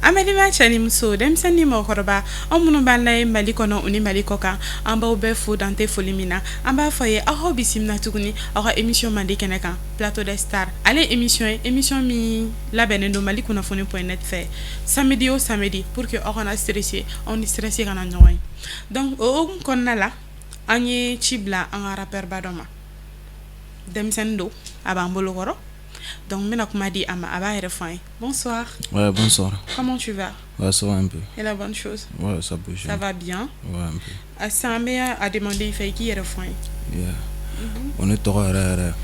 An balima cɛ ni muso, denmisɛnnin ni mɔgɔkɔrɔba, aw minnu b'an layɛ Mali kɔnɔ ni Mali kɔ kan, an b'aw bɛɛ fo dan tɛ foli min na. An b'a fɔ ye aw aw bisimila tuguni aw ka émission mandi kɛnɛ kan, Plateau des Stars. Ale émission ye émission min labɛnnen don Mali kunnafoni.net fɛ samedi o samedi, pour que aw kana stressé, aw ni stressé kana ɲɔgɔn ye. Donc o hukumu kɔnɔna la, an ye ci bila an ka rappeur ba dɔ ma. Denmisɛnnin don, a b'an bolo kɔrɔ. Donc n bɛna kuma di a ma, a b'a yɛrɛ fɔ an ye. Bonsoir. Ouais, bonsoir. Comment tu vas? Ouais, ça va un peu. Et la bonne chose? Ouais, ça bouge. Ça va bien? Ouais, un peu. A sisan, an bɛ a demander i fɛ i k'i yɛrɛ fɔ an ye. Yeah. Bon, ne tɔgɔ yɛrɛ yɛrɛ,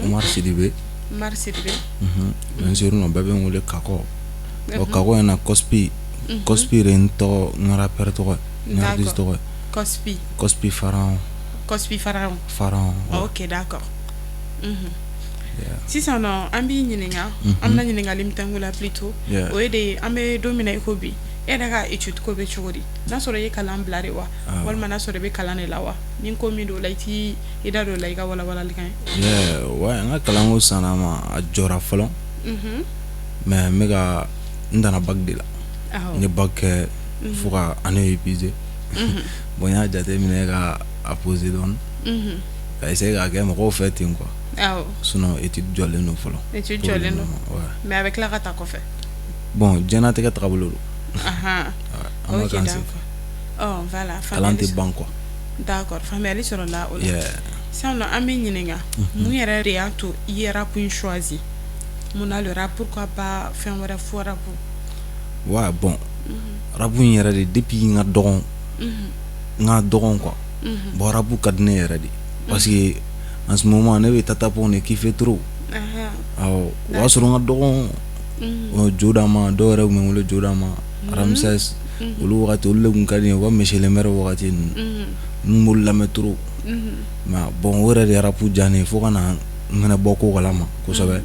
Umar Sidibe. Umar Sidibe. Mais n surnom, bɛɛ bɛ n wele Kakɔ. Bon, Kakɔ in na, Cosby. Cosby de ye n tɔgɔ, n ka rappeur tɔgɔ ye. N ka artiste tɔgɔ ye. Cosby. Cosby Pharaon. Cosby Pharaon. Pharaon. Ouais. Ok, d'accord. Sisan nɔ, an b'i ɲininka, an bɛna ɲininkali min tɛnku la plutôt, o ye de ye, an bɛ don min na i ko bi, e yɛrɛ ka étude ko bɛ cogo di? N'a sɔrɔ i ye kalan bila de wa, walima n'a sɔrɔ i bɛ kalan de la wa? Ni ko min don o la, i t'i i da don o la, i ka walawalali kɛ. Yeah, ouais, n ka kalanko sanna ma, a jɔra fɔlɔ. Mais n bɛ ka n danna bac de la. N ye bac kɛ fo ka année épuisé. Bon, n y'a jateminɛ ka a poser dɔɔni. Ka essayer k'a kɛ mɔgɔw fɛ ten quoi. Sinon étude jɔlen don fɔlɔ. Étude jɔlen don. Ouais. Mais a bɛ tila ka ta kɔfɛ. Bon, diɲɛlatigɛ tagabolo don. An ma k'an sen d'accord. Oh, voilà. Kalan tɛ ban quoi. D'accord, faamuyali sɔrɔla o la. Sisan nɔ, an bɛ ɲininka, mun yɛrɛ de y'a to i ye rap in choisi? Mun na le rap? Pourquoi pas fɛn wɛrɛ fo rap? Ouais, bon, rap in yɛrɛ de, depuis n ka dɔgɔn, n ka dɔgɔn quoi. Bon, rap ka di ne yɛrɛ de parce que en ce moment ne bɛ Tata Pound de kiffer trop. Awɔ, o y'a sɔrɔ n ka dɔgɔn Jodama, dɔw yɛrɛ tun bɛ n wele Jodama, Ramsès, olu wagati, olu de tun ka di n ye, u ka Monsieur le Maire wagati ninnu. N tun b'olu lamɛn trop. Mais bon, o yɛrɛ de ye rap diya ne ye fo ka na n fɛnɛ bɔ ko kalama kosɛbɛ.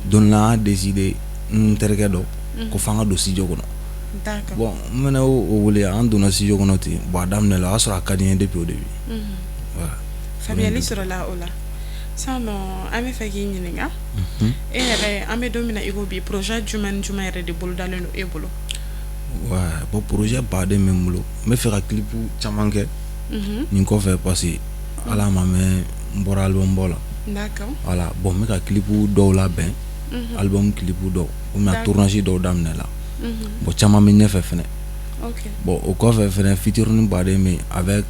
Don dɔ la, an y'a décidé, n terikɛ dɔ ko f'an ka don studio kɔnɔ. Bon, n fɛnɛ y'o wele, an donna studio kɔnɔ ten. Bon, a daminɛ la, o y'a sɔrɔ a ka di n ye depuis au début. Ouais. Faamuyali sɔrɔla o la. Sisan nɔ, an bɛ fɛ k'i ɲininka, e yɛrɛ, an bɛ don min na i ko bi, projet jumɛn ni jumɛn yɛrɛ de bolodalen don e bolo? Ouais, bon, projet baden bɛ n bolo. N bɛ fɛ ka clip caman kɛ nin kɔfɛ parce que ala ma mɛn, n bɔra album bɔ la. Voilà, bon, n bɛ ka clip dɔw labɛn, album clip dɔw, ou bien tournage dɔw daminɛ la. Bon, caman bɛ ɲɛfɛ fɛnɛ. Bon, o kɔfɛ fɛnɛ, featuring baden bɛ yen avec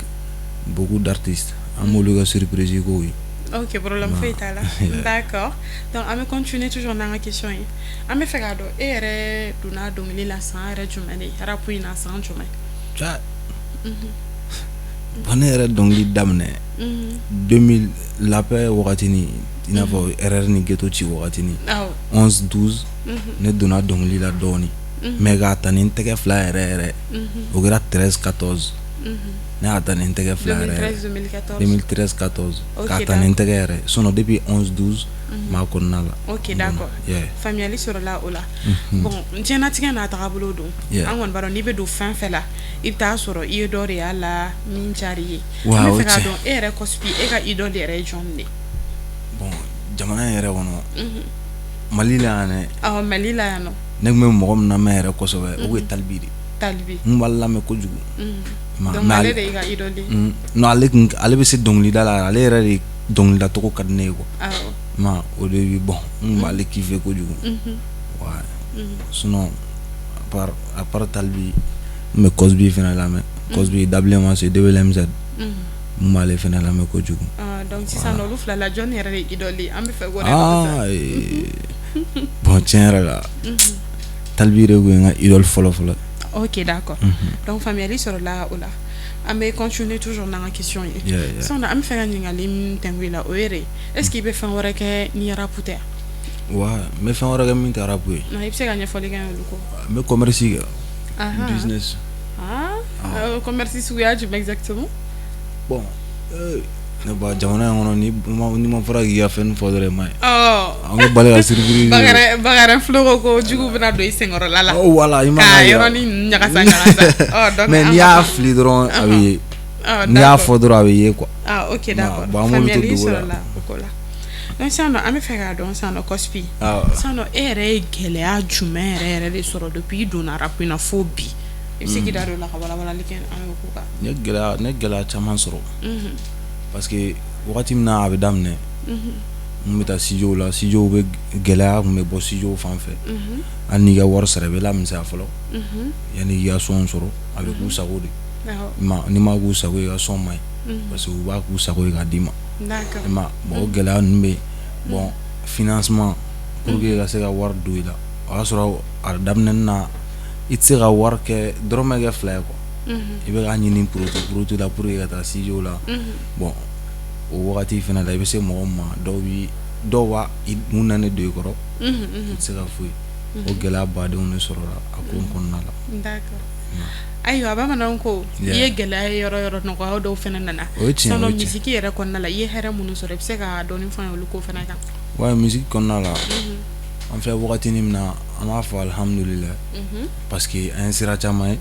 beaucoup d'artistes. An b'olu kɛ surprise kow ye. Ok, problème foyi t'a la. D'accord. Donc an bɛ continuer toujours n'an ka question ye. An bɛ fɛ k'a dɔn, e yɛrɛ donna dɔnkili la san yɛrɛ jumɛn de, rap in na san jumɛn? Ja. Bon, ne yɛrɛ dɔnkili daminɛ 2000 la paix wagatini, i n'a fɔ RR ni ghetto ci wagatini. 11 12, ne donna dɔnkili la dɔɔni. Mais k'a ta ni n tɛgɛ fila yɛrɛ yɛrɛ, o kɛra 13 14. Ne y'a ta ni n tɛgɛ fila yɛrɛ. 2013 2014. 2013 14, k'a ta ni n tɛgɛ yɛrɛ. Sinon depuis 11 12, m'a kɔnɔna la. Ok, d'accord. Faamuyali sɔrɔla o la. Bon, diɲɛlatigɛ n'a tagabolo don. An kɔni b'a dɔn, n'i bɛ don fɛn fɛn la, i bɛ taa sɔrɔ i ye dɔ de y'a la min diyara i ye. Wa An bɛ o fɛ k'a tiɲɛ. dɔn, e yɛrɛ Cosby, e ka idole yɛrɛ ye jɔn de ye? Bon, jamana in yɛrɛ kɔnɔ, Mali la yan dɛ? Awɔ, Mali la yan nɔ. Ne tun bɛ mɔgɔ min lamɛn yɛrɛ kosɛbɛ, o tun ye Tal B de. Tal B. N tun b'ale lamɛn kojugu. Donc Mais ale de y'i ka idole ye. Non, ale tun, ale bɛ se dɔnkilida la, ale yɛrɛ de dɔnkilidacogo ka di ne ye quoi. Ma au début, bon, n tun b'ale kiffer kojugu. Ouais. Sinon à part Tal B, n bɛ Cosby fɛnɛ lamɛn. Cosby WMAC WMZ. N b'ale fɛnɛ lamɛn kojugu. Ah, donc sisan nɔ, olu fila la, jɔn yɛrɛ de ye idole ye? An bɛ fɛ k'o de dɔn sisan. Ah, bon, tiɲɛ yɛrɛ la, Tal B de tun ye n ka idole fɔlɔ fɔlɔ. Ok, d'accord. Donc faamuyali sɔrɔla o la. An bɛ continuer toujours n'an ka question ye. Sisan nɔ, an bɛ fɛ ka ɲininkali min tɛnku i la, o ye de, est ce que i bɛ fɛn wɛrɛ kɛ ni rap tɛ? Ouais, n bɛ fɛn wɛrɛ kɛ min tɛ rap ye. Non, i bɛ se ka ɲɛfɔli kɛ olu ko? N bɛ commerce kɛ. Business. Ah, commerce suguya jumɛn exactement? Bon, ne ba, jamana in kɔnɔ, ni ma fɔra k'i ka fɛn fɔ dɔrɔn, i ma ye. An bɛ bali ka surprise. Bakary Bakary Flo ko ko jugu bɛna don i senkɔrɔla la. Oh, voilà, i ma Ka ka yɔrɔnin ɲagasa ɲagasa. Ɔ, donc Mais an n'i b'a y'a fili dɔrɔn, a bɛ ye. Ah, N'i y'a d'accord. fɔ dɔrɔn, a bɛ ye quoi. Ah, ok, d'accord. Bon, an b'olu to Faamuyali dogo la. sɔrɔla o ko la. Donc sisan nɔ, an bɛ fɛ k'a dɔn sisan nɔ, Cosby, sisan nɔ, e yɛrɛ ye gɛlɛya jumɛn yɛrɛ yɛrɛ de sɔrɔ depuis i donna rap in na fo bi? I bɛ se k'i da don o la ka walawalali kɛ an ye o ko kan? Ne gɛlɛya caman sɔrɔ, parce que wagati min na a bɛ daminɛ, n bɛ taa studio la, studio bɛ gɛlɛya tun bɛ bɔ studio fan fɛ. Hali n'i ka wari sara, i bɛ lamisɛnya fɔlɔ yanni i ka son sɔrɔ. A bɛ k'u sago de. N'i ma k'u sago ye, i ka son man ɲi, parce que u b'a k'u sago ye k'a d'i ma. I ma? Bon, o gɛlɛya ninnu bɛ yen. Bon, financement, pour que ka se ka wari don i la, o y'a sɔrɔ a daminɛ na, i tɛ se ka wari kɛ dɔrɔmɛ kɛ fila ye quoi. I bɛ k'a ɲini poroto poroto la pour que ka taa studio la. Bon, o wagati fana la, i bɛ se mɔgɔ min ma, dɔw bi dɔw b'a mun na ne don i kɔrɔ, i tɛ se ka foyi. O gɛlɛya badenw de sɔrɔla a ko in kɔnɔna la. D'accord. Ayiwa, bamananw ko i ye gɛlɛya ye yɔrɔ yɔrɔ, nɔgɔya dɔw fana nana. O ye tiɲɛ. Sinon, musique yɛrɛ kɔnɔna la, i ye hɛrɛ minnu sɔrɔ, i bɛ se ka dɔɔni fɔ an ye olu ko fana kan? Ouais, musique kɔnɔna la, an filɛ wagati min na, an b'a fɔ alihamudulilayi, parce que an ye sira caman ye.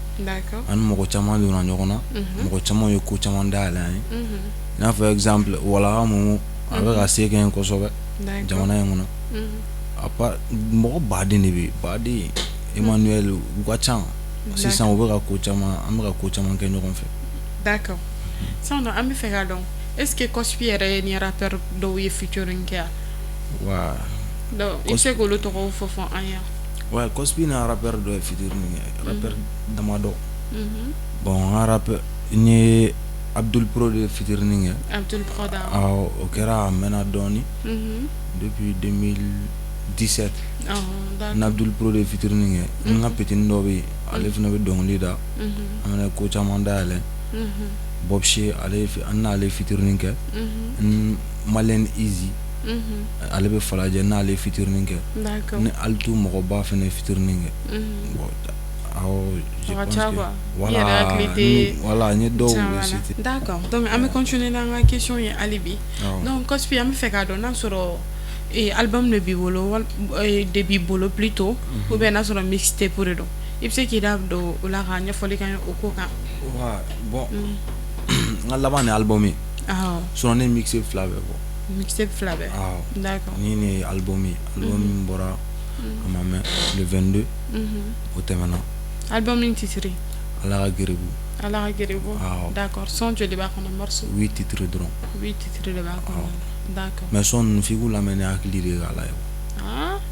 An ni mɔgɔ caman donna ɲɔgɔn na, mɔgɔ caman ye ko caman dayɛlɛ an ye. I n'a fɔ exemple, Walaha Momo, a bɛ ka se kɛ n ye kosɛbɛ jamana in kɔnɔ. À part mɔgɔ baden de bɛ yen, baden, Emmanuel, u ka ca sisan, u bɛ ka ko caman, an bɛ ka ko caman kɛ ɲɔgɔn fɛ. D'accord. Sisan nɔ, an bɛ fɛ k'a dɔn, est ce que Cosby yɛrɛ ye ni rappeur dɔw ye featuring kɛ wa? Donc i bɛ se k'olu tɔgɔw fɔ an ye? Ouais, Cosby ni rappeur dɔ ye featuring kɛ, rappeur damadɔ. Bon, n ka rappeur, n ye Abdul Pro de featuring kɛ. Abdul Pro. Awɔ, o kɛra, a mɛnna dɔɔni, depuis 2017. N Abdul Pro de featuring kɛ. N ka petit dɔ bɛ yen, ale fana bɛ dɔnkili da, an fana ye ko caman dayɛlɛ. Bob She, ale, an n'ale featuring kɛ. Malien Easy, ale bɛ Falajɛ, n'ale featuring kɛ. Ni Altu mɔgɔba fana featuring kɛ. Bon, awɔ, je pense que voilà, voilà, n ye dɔw citer. D'accord. Donc an bɛ continuer n'an ka question ye hali bi. Donc Cosby, an bɛ fɛ k'a dɔn n'a sɔrɔ album de b'i bolo, de b'i bolo plutôt, ou bien n'a sɔrɔ mixtape de don. I bɛ se k'i da don o la ka ɲɛfɔli k'an ye o ko kan? Ouais, bon, n ka laban ni album ye. Sinon ne ye mixtape fila bɛɛ bɔ. Mixtape fila bɛɛ. Awɔ. D'accord. Ni nin ye album ye, album min bɔra a ma mɛn, le 22 o tɛmɛna. Album in titre? Ala ka geribu. Ala ka geribu. Awɔ. D'accord. Son joli b'a kɔnɔ, morceau? 8 titres dɔrɔn. 8 titres de b'a kɔnɔ. D'accord. Mais son ninnu, f'i k'u lamɛn ni hakili de ye k'a lajɛ.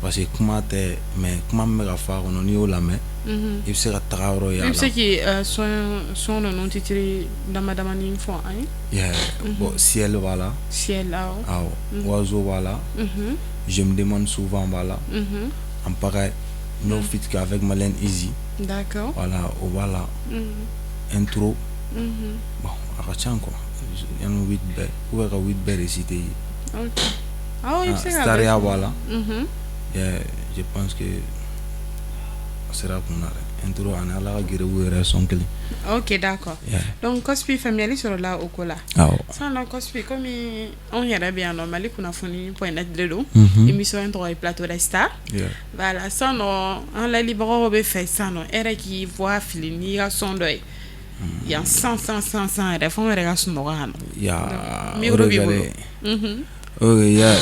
Parce que kuma tɛ, mais kuma min bɛ ka fɔ a kɔnɔ, n'i y'o lamɛn, i bɛ se ka taga yɔrɔ ye a I la. bɛ se k'i son ninnu titre dama damani fɔ an ye? Yeah. Bon, Ciel b'a la. Ciel, awɔ. Awɔ. Oiseau b'a la. Je me demande souvent b'a la. En pagaille, no feat avec Malien Easy. Voilà, o b'a la. Intro. Bon, a ka ca quoi. Yanni 8 bɛɛ, ou bien ka 8 bɛɛ de citer i ye. Ok. Awɔ, i bɛ se k'a bɛɛ. Staria b'a la. Yeah, je pense que a sera kun na dɛ. Intro ani Ala ka geribu yɛrɛ son kelen. Ok, d'accord. Yeah. Donc Cosby, faamuyali sɔrɔla o ko la. Awɔ. Sisan nɔ Cosby, komi anw yɛrɛ bɛ yan nɔ, Mali kunnafoni point net de don. Émission in tɔgɔ ye Plateau des Stars. Voilà, sisan nɔ, an layɛlibagaw bɛ fɛ sisan nɔ, e yɛrɛ k'i voix fili n'i ka son dɔ ye. Yan san san san san yɛrɛ, fo an yɛrɛ ka sunɔgɔ yan nɔ. Ya, Micro o de b'i ka bolo. di. Ok, yeah.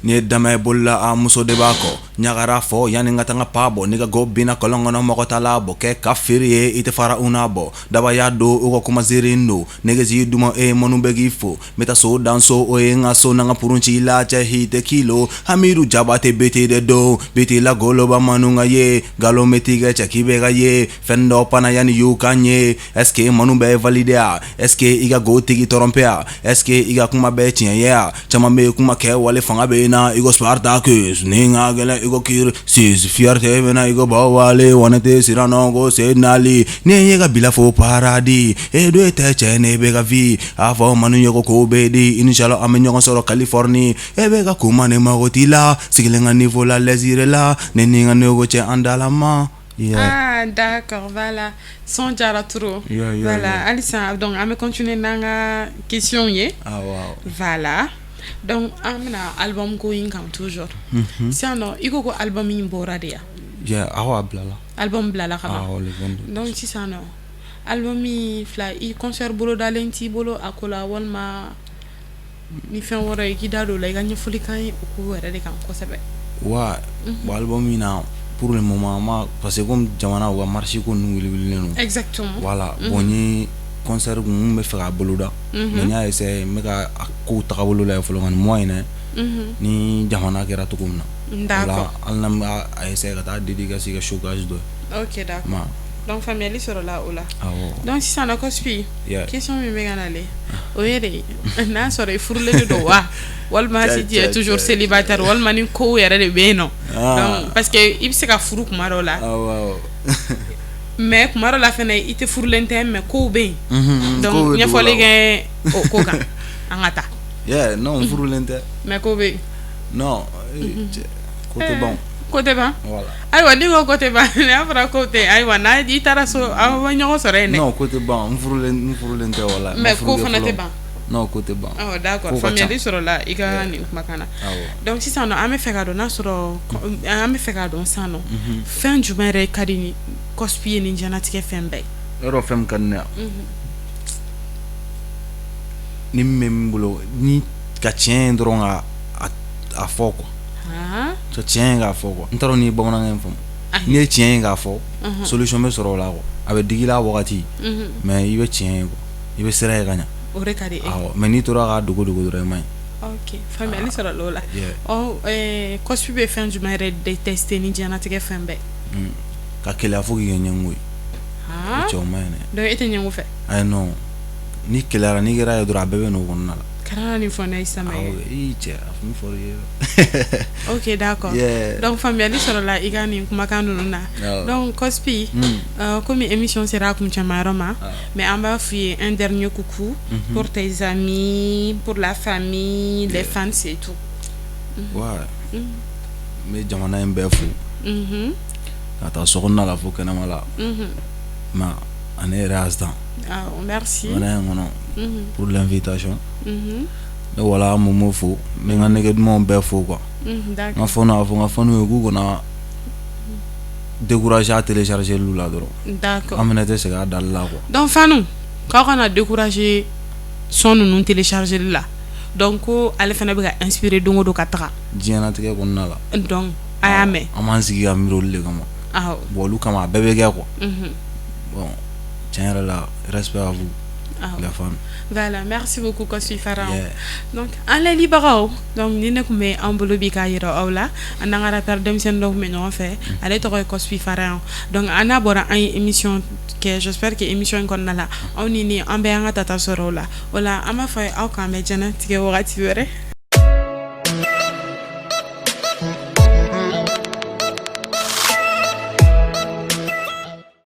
Ni ye dama ye bolola, a muso de b'a kɔ ɲagara fɔ yanni n ka taa n ka pa bɔ. N'i ka go binna kɔlɔn kɔnɔ, mɔgɔ t'a la bɔ. Kɛ ka feere ye, i tɛ fara u n'a bɔ. Daba y'a don u ka kuma ziiri don nɛgɛsi duman e minnu bɛ k'i fo. N bɛ taa so dan so, o ye n ka so, n'an ka purun ci la cɛ hi tɛ kilo. Hamidu Jabate bete de don bete la goloba manu ka ye nkalon bɛ tigɛ cɛ k'i bɛ ka ye fɛn dɔ pana yanni y'u kan ye. Est ce que manu bɛ valider a? Est ce que i ka go tigi tromper a? Est ce que i ka kuma bɛɛ tiɲɛ ye a? Caman bɛ kuma kɛ wale fanga bɛ na i ko Spartacus, ni n ka gɛlɛn i ko Kiri sis, fierté bɛ na i ko Bawale, wanɛ tɛ siran nɔ ko Seydinali. Ni ye ka bila fo paradis e do e tɛ cɛ ne bɛ ka vie a fɔ manu ye ko ko bɛ di. Inshallah, an bɛ ɲɔgɔn sɔrɔ Californie. E bɛ ka kuma ne mago t'i la, sigilen ka niveau la lɛsire la, ne ni n ka nego cɛ an dalama. Yeah. Ah, d'accord, voilà. Son diyara trop. Yeah, Voilà, yeah. halisa, donc an bɛ continuer n'an ka question ye. Ah, wow. Voilà. Donc an bɛna album ko in kan toujours. Sisan nɔ, i ko ko album in bɔra de yan? Yeah, awɔ, a bilala. Album bilala ka ban. Awɔ, le 22. Donc sisan nɔ, album in fila, i concert bolodalen t'i bolo a ko la walima? Ni fɛn wɛrɛ ye, i k'i da don o la, i ka ɲɛfɔli k'an ye o ko yɛrɛ de kan kosɛbɛ. Ouais, bon, album in na, pour le moment ma, parce que comme jamana u ka marche ko ninnu wuli wulilen don. Exactement. Voilà, bon, n ye concert kun bɛ fɛ k'a boloda, mais n y'a essayer, n bɛ ka a kow tagabolo lajɛ fɔlɔ ka nin mois in na, ni jamana kɛra cogo min na. Hali n'an b'a a essayer ka taa dédicace kɛ showcase dɔ ye. Ok, d'accord. Donc faamuyali sɔrɔla o la. Awɔ. Donc sisan nɔ, Cosby, question min bɛ ka nalen, o ye de n'a sɔrɔ i furulen de don wa, walima si tu es toujours célibataire, walima ni kow yɛrɛ de bɛ yen nɔ. Donc parce que i bɛ se ka furu kuma dɔw la, mais kuma dɔw la fɛnɛ i tɛ furulen tɛ, mais kow bɛ yen. Donc ɲɛfɔli kɛ o ko kan, an ka taa. Yeah, non, n furulen tɛ. Mais ko bɛ yen. Non, ko tɛ ban. Ko tɛ ban. Ayiwa, n'i ko ko tɛ ban, n'a fɔra ko tɛ, ayiwa, n'a i taara so, aw bɛ ɲɔgɔn sɔrɔ yen dɛ. Non, ko tɛ ban, n furulen tɛ, wala. Mais ko fana tɛ ban. Non, ko tɛ ban. Ɔ, d'accord, faamuyali sɔrɔla i ka nin kumakan na. Donc sisan nɔ, an bɛ fɛ ka dɔn n'a sɔrɔ an bɛ fɛ k'a dɔn sisan nɔ, fɛn jumɛn yɛrɛ ka di ni Cosby ye ni diɲɛlatigɛ fɛn bɛɛ ye? Yɔrɔ fɛn min ka di ne ye, ni min bɛ min bolo, ni ka tiɲɛ ye dɔrɔn, ka a fɔ quoi, ka tiɲɛ ye k'a fɔ quoi. N t'a dɔn n'i ye bamanankan in faamu. N'i ye tiɲɛ ye k'a fɔ, solution bɛ sɔrɔ o la quoi. A bɛ digi i la wagati, mais i bɛ tiɲɛ ye quoi, i bɛ sira ye ka ɲa. O de ka di e. Awɔ, mais n'i tora k'a dogo dogo dɔrɔn, i ma ɲi. Ok, faamuyali sɔrɔla o la. Ɔ, Cosby bɛ fɛn jumɛn yɛrɛ détester ni diɲɛlatigɛ fɛn bɛɛ? Ka keleya fo k'i kɛ ɲɛngo ye. O cɛ, o ma ɲi dɛ. Donc e tɛ ɲɛngo fɛ? Ayi, non, ni keleyara, n'i kɛra ye dɔrɔn, a bɛɛ bɛ n'o kɔnɔna la. Kana nin fɔ ne ye sisan. Awɔ, i cɛ, a kun fɔr'i ye. Ok, d'accord. Donc faamuyali sɔrɔla i ka nin kumakan ninnu na. Donc Cosby, komi émission sera a kuncɛma yɔrɔ ma, mais an b'a f'i ye un dernier coucou pour tes amis, pour la famille, les fans et tout. Ouais, n bɛ jamana in bɛɛ fo, ka taa sokɔnɔna la fo kɛnɛma la, mais ani yɛrɛ Asitan. Ah, merci. Jamana in kɔnɔ pour l'invitation. Ne wala Momo fo, n bɛ n ka nɛgɛ dumanw bɛɛ fo quoi. N ka fɔnɔ, a fɔ n ka fɔnɔ ye k'u kana décourager a télécharger la dɔrɔn. An fɛnɛ tɛ segin a dali la quoi. Donc fanu, k'aw kana décourager son ninnu télécharger la. Donc ko ale fana bɛ ka inspirer don o don ka taga. Diɲɛlatigɛ kɔnɔna la. Donc a y'a mɛn. An b'an sigi ka miiri olu de kama. Bon, olu kama a bɛɛ bɛ kɛ quoi. Bon, tiɲɛ yɛrɛ la, respect à vous les fans. Voilà, merci beaucoup Cosby Pharaon. Donc an layɛlibagaw, donc ni ne tun bɛ an bolo bi k'a yira aw la, an n'an ka rappeur denmisɛnnin dɔ tun bɛ ɲɔgɔn fɛ, ale tɔgɔ ye Cosby Pharaon. Donc an n'a bɔra, an ye émission kɛ. J'espère que émission in kɔnɔna la, aw ni an bɛɛ y'an ka tata sɔrɔ o la. O la an b'a fɔ aw k'an bɛ diɲɛlatigɛ wagati wɛrɛ.